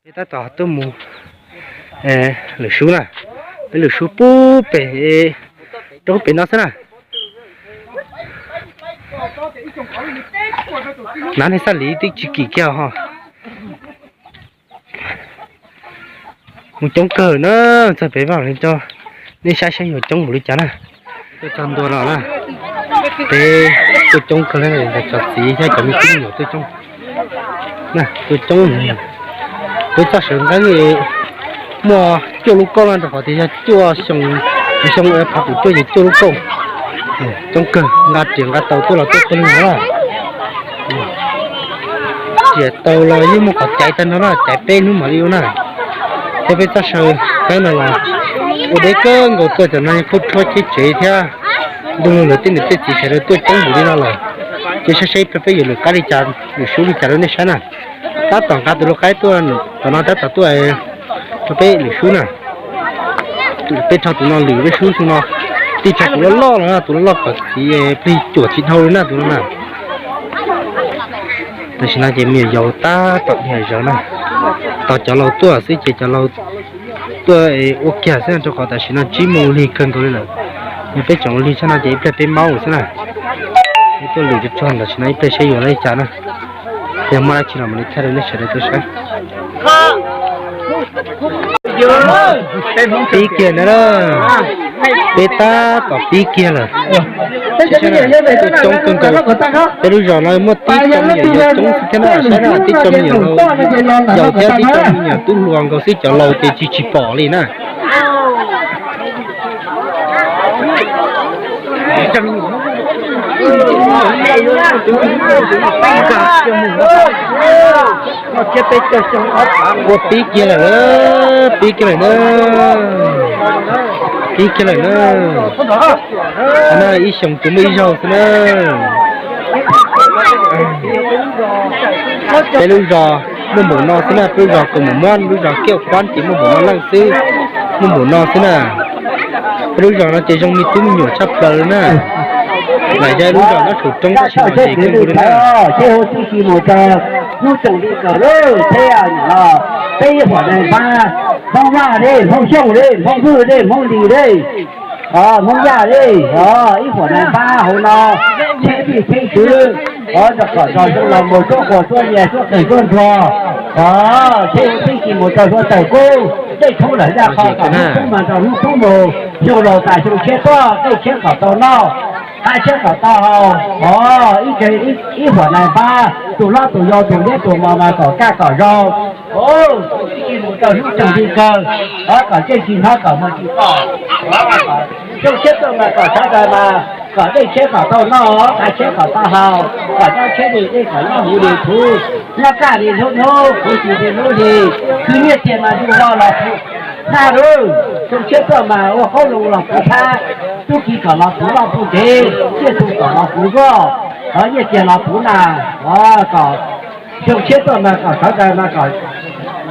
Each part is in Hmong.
Peb tab tom tuaj mus lwm sub na, peb lwm sub pub pem roob pem no xwb na. Nav nej xaj li twb tsis kim kiag ho. Mus coob kawg na, txog pem vaj li cov, nej saib saib yuav coob npaum li cas na. Tuaj txog ntua no na, peb tuaj coob kawg li, cov txiv thiab cov me tub me nyuam tuaj coob. Tuaj coob, peb txoj sawv nqeeb muaj cuaj lub kauj na, rau qhov tias yog cuaj xyoo, xyoo phav kaum cuaj ces cuaj lub kauj. Coob kawg, nqa riam nqa taus tuaj los tuaj kawg li no. Riam taus los yeej muaj qhov caiv tag nrho na, caiv peb hnub mam li ua na. Thiab peb txoj saw qeeb no los ua deb kawg nkaus, tuaj cov no yeej qhuab rhuab cheb tsev thiab. Ntuj, lawv tej niam tej txiv sawv daws tuaj coob npaum li no lawm, ces saib saib peb yuav lwm qaib li cas, lwm sub li cas rau nej saib na. Tab tom nqa tus lau qaib tuaj, tom no tab tom tuaj rau peb lwm sub na. Peb rho tus no lwm peb sub xwb no, tij rho tus loj loj los, tus loj loj kom txiv plig cuam tsis dhau li na tus no na. Tam sim no ces me nyuam yaus tab tom dhia zawv na, tos cov laus tuaj xwb ces cov laus tuaj ua kiag xwb, rau qhov tam sim no tsib moos lig kawg nkaus li lawm. Yog peb tseem ua lig tshaj no ces ib pliag peb maub xwb na. Peb tuaj lwm tsuag tsuag tam sim no ib pliag saib yuav li cas na. Yog muaj dab tsi los mam li thaij rau nej sawv daws tau saib. Pib kiag na, peb tab tom pib kiag lawm. Tuaj coob kawg nkaus, peb lub zos no muaj tib co me nyuam yaus coob xwb thiab na, saib na, tib co me nyuam yaus thiab tib co me nyuam tub hluas nkaus xwb, cov laus ces tsis tsis pom li na. Ua pib kiag lawm, pib kiag lawm na, pib kiag lawm na. Na ib xyoos tsuas muaj ib zaug xwb na. Peb lub zos muaj npaum no xwb na, peb lub zos Kaus Mom Muab, lub zos Kiaj Kuab ces muaj npaum no leej xwb, muaj npaum no xwb na. Peb lub zos no ces zoo me tub me nyuam tshaj plaws li na. Lam yog lub zos nyob saum roob tab sis mas ces kuj nkaus li na. Ces hu txij kiag mus rau hnub tsoom li kawm lawm thiab no, peb ib huam nais npab, Hmoob Vaj li, Hmoob Xyooj li, Hmoob Vwj li, Hmoob Lis li, Hmoob Yaj li, ib huam nais npab hauv no, tsheb vij tsheb tswv, rau kom nrog zoo los mus suab quas suab nyias suab qeeg suab ntuag, tsheb hu txij kiag mus rau suav tawm kub, dej tshoob lawm yaj qho kom hnub tshoob mas rau hnub tshoob mus, xyoo laus tas xyoo tshiab tuaj, dej tshiab kom tau noj, qav tshiab kom tau haus, ib huam nais npab, tus hlob tus yau tus liab tus mos mas kom kaj kom zoo. Mus rau hnub tsoom li kawg, kom ntsej tsis hnov kom muag tsis pom, xyoo tshiab tuaj mas kom sawv daws mas kom dej tshiab kom tau noj, qav tshiab kom tau haus, kom nyob tshiab li dej kom nyob huv li thuv, nyob kaj li hnub hnub, huv si li hnub hli, khwv nyiaj txiag mas ntuj los los puv thaj lawm, xyoo tshiab tuaj mas ua qoob loo los puv thab, tub ki kom los puv loj puv ntev, tsiaj txhu kom los puv zoj, nyiaj txiag los puv nas, kom xyoo tshiab tuaj mas kom sawv daws mas kom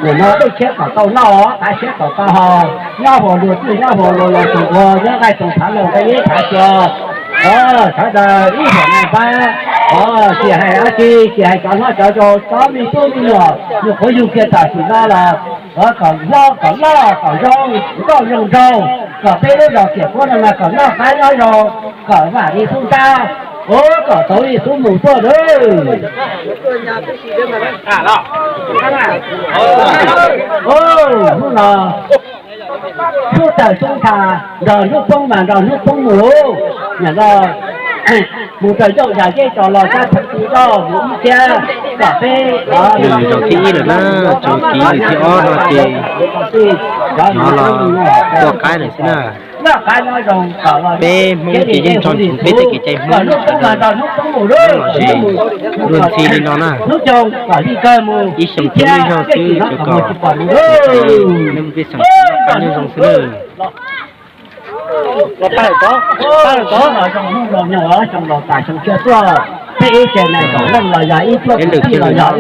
nim no dej tshiab kom tau noj, qav tshiab kom tau haus, nyob huas luag txwj nyob huas luag los tsoom nquag, nyob nqaij tsoom thav luag nqaij yeb thav xyuas, sawv daws ib huam nais npab, tsis hais dab tsi, tsis hais cov hlob cov yau, cov me tub me nyuam, yus qhuav yug kiag tam sim no los kom hlob kom loj kom zoo nkauj zoo nraug, kom peb lub zos Kiam Kuab no mas kom noj qab nyob zoo, kom vam li xub ntab, kom tau li xub mus tuaj nawb. Hnub no hnub tawm xyoob ntha, nrog hnub poob mas nrog hnub poob mus, nim no mus rau yooj yam zeb tso los sab thawj tu zoj mus ib thiab, kom peb zaum thib ib lawm na, tsaus kiv lwm thib ob no ces nov los tua qaib lawm xwb na. Peb Hmoob ces yeej tso ntsoov peb tej kev cai Hmoob sawv daws los ze luag ntxhi li no na. Ib xyoos txhua ib zaug xwb, kom nej peb xeem noj qab nyob zoo xwb na. Peb ib tse nais ntaus leej los yog ib tsuaj kwv tij los yog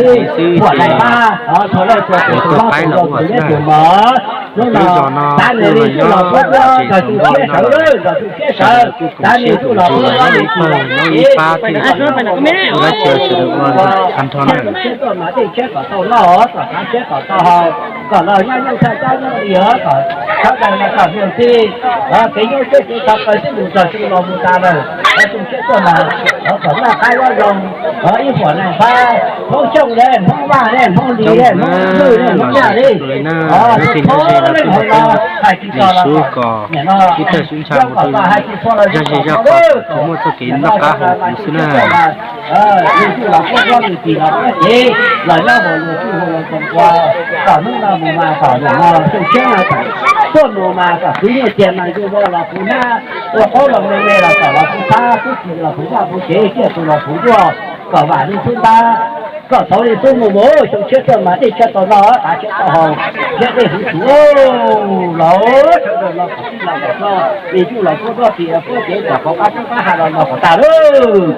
ib huam nais npab, txhua leej txhua tus tus hlob tus yau tus liab tus mos, Lub zos no kuj los nyob tseem txom nyem li no lawm, sawv daws kuj koom siab koom ntsws nyob ib pawg nyob ib pab thiaj li tau ua dab tsi sawv daws ua tag nrho na. Kom los nyob nyob thaj teb nyob li os, kom sawv daws no kom hwj txhij, kev nyob siab kev kho pawg xwb mus txog xyoo los mus tas lawm, xyoo tshiab tuaj mas kom noj qab nyob zoo, ib huam neeg Fab, Hmoob Xyooj li, Hmoob Vaj li, Hmoob Lis li, Hmoob Lwj li, Hmoob Yaj li, thoob leej hauv no hais tsis tau los kom nim no zoo kom hais tsis tau los zoo kom txhob muaj txoj kev noj qab haus huv xwb na. Yus los kuj nyob nws tim los kuj ces los nyob hauv lus tsuj hauv lus txoos ua, kom hnub no mus mas kom nim no xyoo tshiab no kom tuaj mus mas kom kwv nyiaj tiag mas yus ua los kuv hnab, ua qaub los me me los kom los kuv thab, tub txim los kuv vaj kuv tsev, ciaj tus los kuv ntuaj, kom vam li xub ntab, kom txhawv li xub mus mus, xyoo tshiab tuaj mas dej tshiab tau noj, qav tshiab tau haus, thiab dej huv tsuv los sawv daws los kom tij los kom txog, nws yus los kuj nyob tim kuj ces kom qab tub qab ha los los kom tag lawm.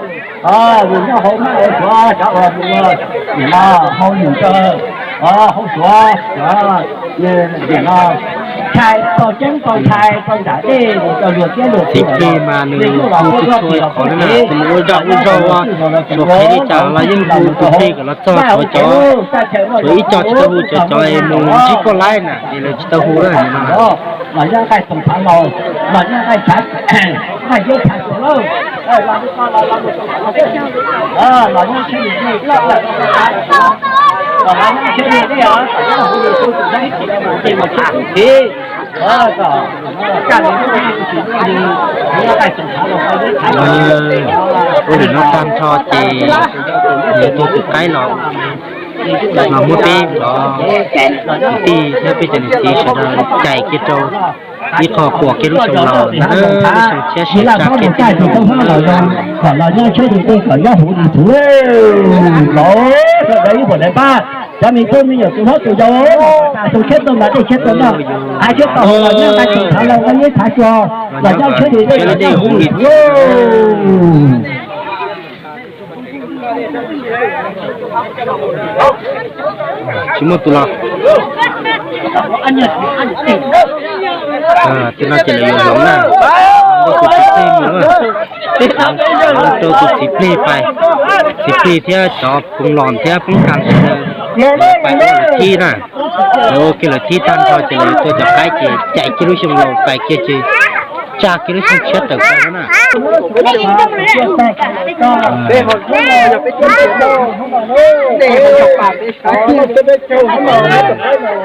Mus nyob hauv mab hauv suav cov uas mus nim no hauj lwm rau hauv suav, nim no ntshai tau ceeb tau ntshai tau nram dej mus rau luag tiab luag txiv plig mas nws hu txhua txhua qhov na, tus mus ua zaj ua zog ua, suav qhev li cas los yeej hu tus plig kom los txog, suav cov, suav ib co tsis tau hu cov cov mus ntsib koj laib na ces lawv tsis tau hu lawm no. Los nyob nqaij toom tshav laus, los nyob nqaij tshav, nqaij yeb tshav tsuas lauj, los nyob nqaij tshav, los nyob nqaij tshav, ua li no tag nrho ces nws tus qaib los, los muab peb cov kwv tij thiab peb cov niam txiv sawv daws cais kiag rau ib qho quas kiag lub xyoo laus ntag, lub xyoo tshiab sawv tsa kiag thiab. Kom los nyob tshiab tus dej kom nyob huv tus thuv los sawv daws ib puas daim npab, cov me tub me nyuam tus hlob tus yau, tas xyoo tshiab tuaj mas dej tshiab tuaj noj, qav tshiab tau haus los nyob nqaij toom tshav laus nqaij yeb tshav tsuas, los nyob tshiab tus dej kom nyob huv tus thuv. Tsis muaj tus los. Tej no ces lawv yuav hloov na, rau tus txiv plig mus, rau tus txiv plig pais, txiv plig thiab cov phoov los thiab poob kas sawv daws pais ua lawv thib na. Lawv ua kiag lawv thib tag nrho ces lawv yuav tua cov qaib ces cais kiag lub xyoo laus pais kiag ces tsa kiag lub xyoo tshiab tawm pais no na.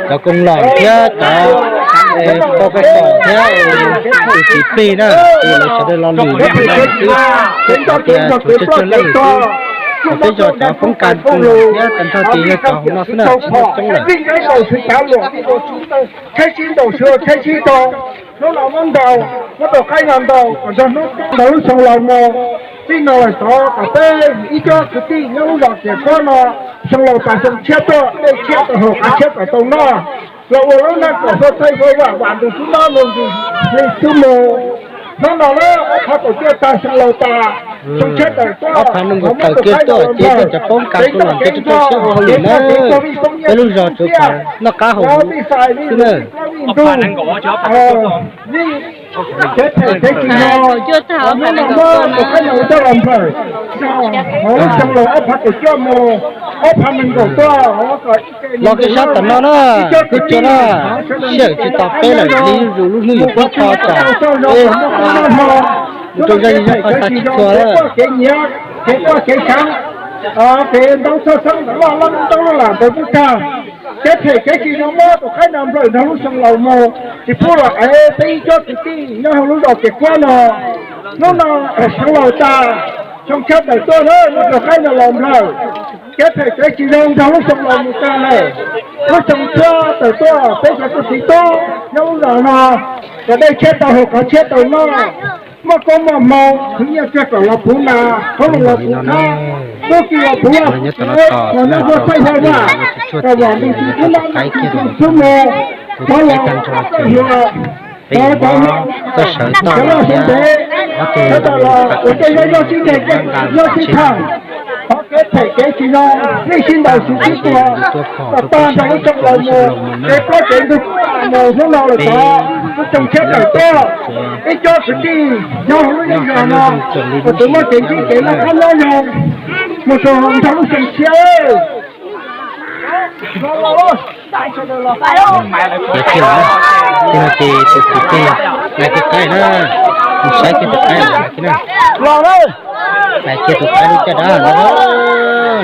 Cov koom los thiab cov pov koj tom thiab tus txiv plig na, ces lawv sawv daws los lwm xwb, ces cov tias tshuav tsawg tsawg leej xwb, peb yog cov poob kas koom los thiab tag nrho ces yog cov hauv no xwb na, tsis muaj coob lawm. Tshaib sib ntaus sua tshaib sib tau, hnub no muab ntaus, muab tau qaib no ntaus kom nrog hnub ntaus lub xyoo laus mus. Txij no lawm tod kom peb ib co kwv tij nyob lub zos Kiam Kuab no, xyoo laus tas xyoo tshiab tuaj, dej tshiab tau haus qav tshiab kom tau noj, los ua lub neej kom huaj txhawj huaj vam, vam ntug xub ntab mus ntug hli xub mus. Hnub no na ob phav kaum cuaj tag xyoo laus tas, xyoo tshiab tawm tuaj, ob phav nees nkaum tawm kiag tuaj ces tuaj cov poob kas koom los thiab rau siab ua hauj lwm na. Peb lub zos tsuav kom noj qab haus huv xwb na. Kev phem kev tsis zoo, hnub no muab tus qaib no coj los nplawm, hauv lub xyoo laus ob phav kaum cuaj mus ob phav nees nkaum tuaj, los kev sab tom no na, kuv tsuas na, sij hawm tsis tos peb lawm, li zuj zus lub hnub yuav poob tho tsam peb mus rau zaj zej zog qhov xav tsis txhua lawm. Kev nyiav, kev quaj kev xyav, kev ntaub txhawj xeeb ntawm loj loj ntaub loj lam ntawd kuj tag. Kev phem kev tsis zoo muab tus qaib no nplawm nrog lub xyoo laus mus, tsis pub los qev peb ib co kwv tij nyob hauv lub zos Kiam Kuab no. Hnub no xyoo laus tas, xyoo tshiab tawm tuaj na, muab tus qaib no los nplawm. Kev phem kev tsis zoo nrog lub xyoo laus mus tag lawm. Lub xyoo tshiab tawm tuaj peb cov tub txiv tub nyob lub zos no, kom dej tshiab tau haus qav tshiab tau noj, muaj koob muaj hmoov, khwv nyiaj tsawg kom los puv nas, qoob loo los puv thab, tub ki los puv, los nyob huab txaij huab vaj, kom vam ntug txiv xub nab xub mus, thov los ua txoj hlua, thov cov txoj sawv toj los thiab ob tug los ua tej nyob sib ntseg nyob sib tham, thov kev phem kev tsis zoo nej sib ntaus sib tua, kom tag nrho lub xyoo laus mus, kev pab kev ntug Mus hnub no lawm tod, lub xyoo tshiab tawm tuaj, ib co kwv tij nyob hauv lub zej zos no, tus muaj kev ntsib kev noj qab nyob zoo, mus rau nrog lub xyoo tshiab. Ces no ces tus kwv tij nais kiag qaib na, mus saib kiag tus qaib na, nais kiag tus qaib lub caj dab no,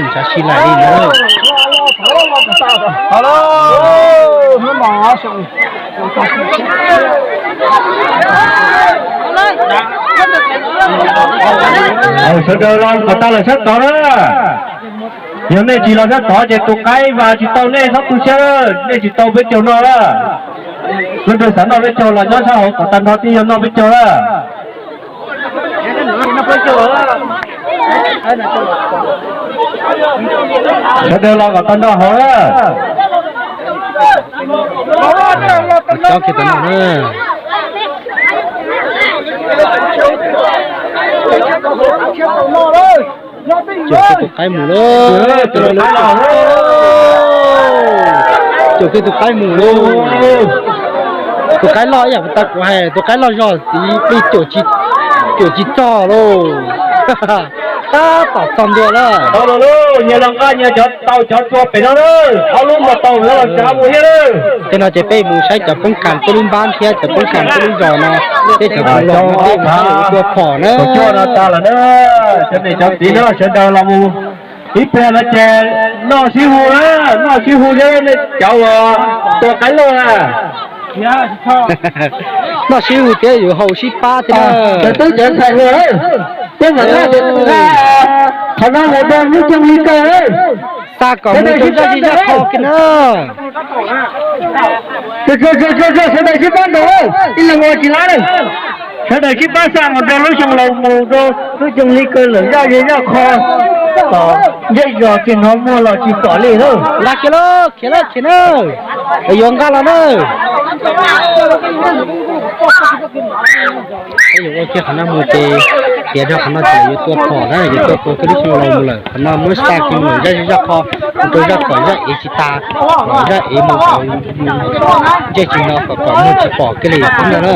ntshav si lais li na. Sawv daws los kom tag lawm sab tod na. Yog nej tsis los sab tod ces tus qaib vas tsis tau nej, txhob tu siab, nej tsis tau peb caug noj lawm. Lub nroog xav noj peb caug los nyob sab hauv kom tag nrho thiaj yog noj peb caug lawm. Sawv daws los kom tag nrho hauv na. Cov kiag tom no na. Caum kiag tus qaib mus lauj. Caum kiag tus qaib mus lauj. Tus qaib loj ib yam tas kuv hais, tus qaib loj zog txiv plig, caum tsis txog lauj. Tab tom txog ntua lawm. Tau los lauj, nyias los nqa nyias cov taus cov tsua pem no lawm, ob lub npau taus no los tsav mus thiab lawm. Tej no ces peb mus saib cov poob kas peb lub npab thiab cov poob kas peb lub zos no, thiab cov kwv los no peb mus saib ua phom na. Cov niam cov txiv no sawv daws los mus ib pliag no ces noj sib hu na, noj sib hu thiab nej cov uas tua qaib loj na. Noj sib hu thiab yuav haus sib pab thiab na. Cov tub cov ntxhais, peb mam noj, qhov no mus rau lub xyoo li kawg. Xa kom mus rau zaj zej zaj qho kiag na. Sawv daws sib pab nrog, ib leeg ua tsis lab lawm. Sawv daws sib pab xa mus rau lub xyoo laus mus rau lub xyoo li kawg lawm zaj zej zaj qho. Tom zej zos tsis hnov muag los tsis pom li na. Nqa kiag lauj, khiav lauj, khiav na. Es yuav nqa los na. Peb yuav ua kiag qhov no mus ces tiav rau qhov no ces yuav tua phom na, yuav tua phom kiag lub xyoo laus mus lawm. Qhov no muab xa kiag mus lawm zaj zej zaj qho, mus rau zaj tom zaj ev tsis tas, zaj ev mus rau ntsej tsis no kom kom muag tsis pom kiag li xwb ntag na.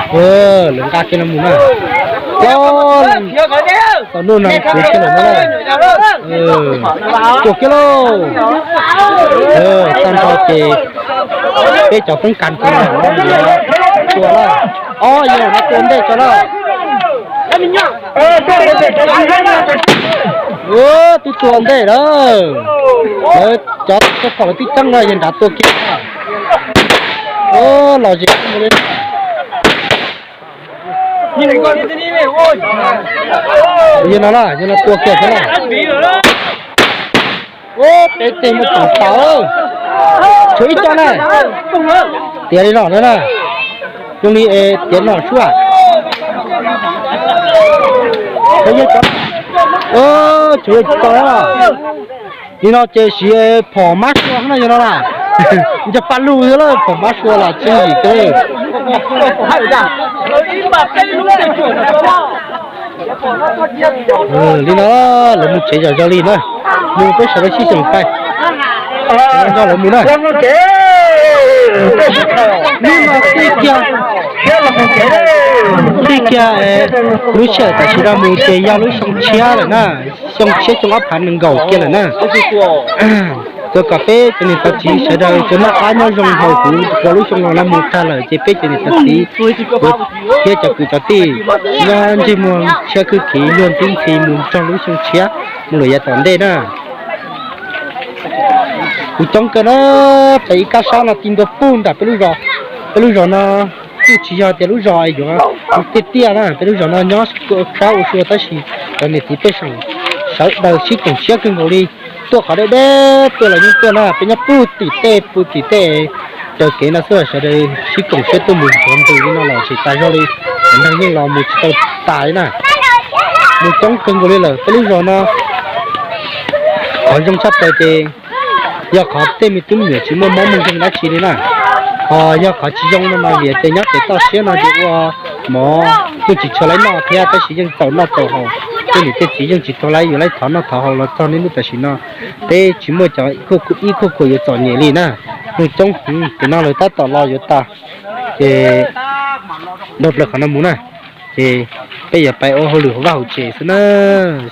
Lawv nqa kiag no mus na. Tau nuj no kuv kiag lawm no. Tuaj kiag lauj. Tag nrho ces peb cov poob kas tus no tua lawm. Ob yawg no tua ntej tso lawm. Twb tua ntej lawm. Lawv cov tib phom lawv twb ceeb no yawg nrad tua kiag. Los zem mus li. Yawg no lawm, yawg no tua kiag thiab lawm. Peb teg muaj tus tau. Tshuav ib co na. Tiav li no na. Zoo li tiav no suab. Tshuav ib co na. Li no ces siv phom mab sua no yog no na. Cov paj lug thiab lawm, phom mab sua los tswj yim kawg. Li no lawv mus tsev zom zaws li na. Mus peb sawv daws sib xeem pais. Nrog lawv mus na. Hnub no tij kiag, tij kiag lub sij hawm tam sim no mus ces yog lub xyoo tshiab lawm na. Xyoo tshiab xyoo ob phav nees nkaum kiag lawm na. Tsuas kom peb cov niam cov txiv sawv daws tsuas noj qab nyob zoo hauv kuv ua lub xyoo no mus tag lawm ces peb cov niam cov txiv thiab cov kwv cov tij nyob ntsej muag tshiab khwb khiv luag ntxhib ntxhi mus txog lub xyoo tshiab mus lawm yav tom ntej na. Kuv coob kawg na, pem ib kab sab no ti ntua puag nram peb lub zos. Peb lub zos no kuj tsis yog tias lub zos yuav tiaj tiaj na, peb lub zos no nyob sab ua sua tab sis cov niam txiv pej xeem sawv daws sib koom siab kawg nkaus li, tuaj qhov deb deb tuaj los yeej tuaj na, peb nyob puag tim tej puag tim tej raws kev no xwb los sawv daws sib koom siab tuaj mus ntxuav ntws li no los tsis tas zog li, neeg yeej los mus tsis tau tas li na. Mus coob kawg nkaus li lawm peb lub zos no. Qhov zoo tshaj plaws ces yog qhov tej me tub me nyuam tsis muaj mob muaj nkeeg dab tsi li na. Ho yog qhov tsis zoo no mas vim tias nyob pem toj siab no ces ua mov Yeej tsis tshua laib noj thiab tab sis yeej txaus noj txaus haus. Tej niam tej txiv yeej tsis tau laib yuav laib thov noj thov haus los txog niaj hnub tam sim no, peb tsis muaj cov ib khuj kuam yuav txom nyem li na. Neeg coob heev, ces no lawv tab tom los yuav tas, ces dhau plaws qhov no mus na, ces peb yuav pais ua hauj lwm hauv vaj hauv tsev xwb na.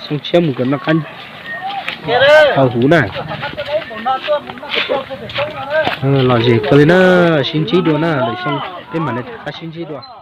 Xyoo tshiab mus kom noj qab huv na. Lom zem kawg li na, sib ntsib dua na, lwm xyoo peb mam li rov qab sib ntsib dua.